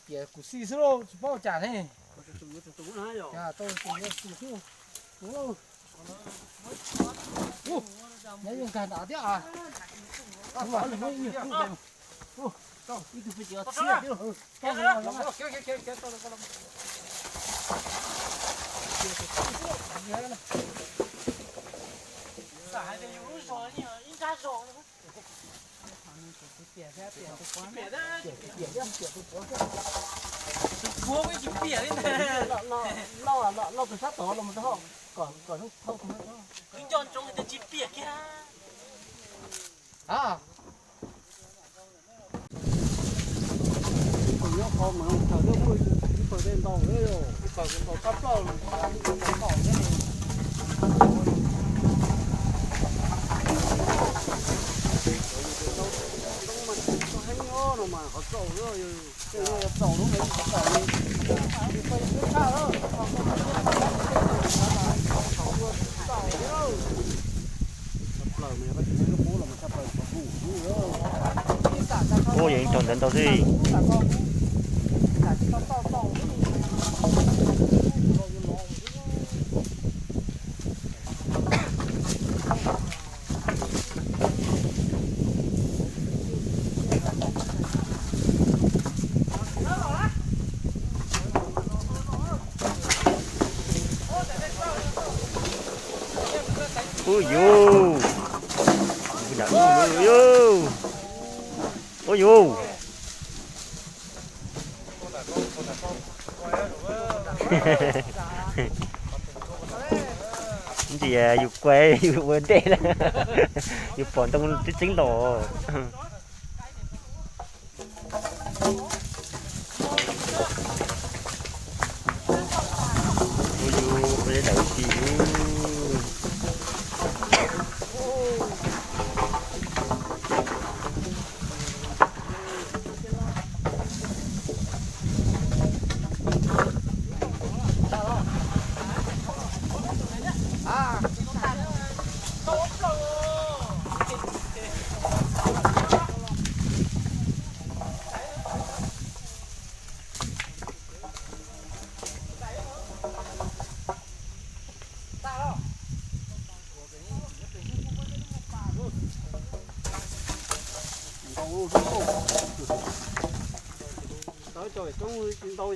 Piam kuv xij xwb lauj, tsis paub cas ne. Nyob zoo nkag nrad thiab. Ib tug pheej tsis txhiaj thiab. Tus puav ib tsis piam li ntag. Loj tus sab tod los mus rau hauv kom kom zoo thauj tus no. Wb nco ntsoov tias tsis piam kiag. Ib paws nyob qhov mas ib paws tej ntau, ib paws ntau tshaj plaws, ib paws ntau thiab. Heev no mas qhov tsaus, tej no tsaus lub me tsis tau li. Ua yog ib tog ntawd ntau xwb. Ub yus, ub yus. Ntsia yus kuav yus ua ntej na, yus pom ntoo tseeb tseeb los. Ua yus ua dawm si. Ntau, tsis ntau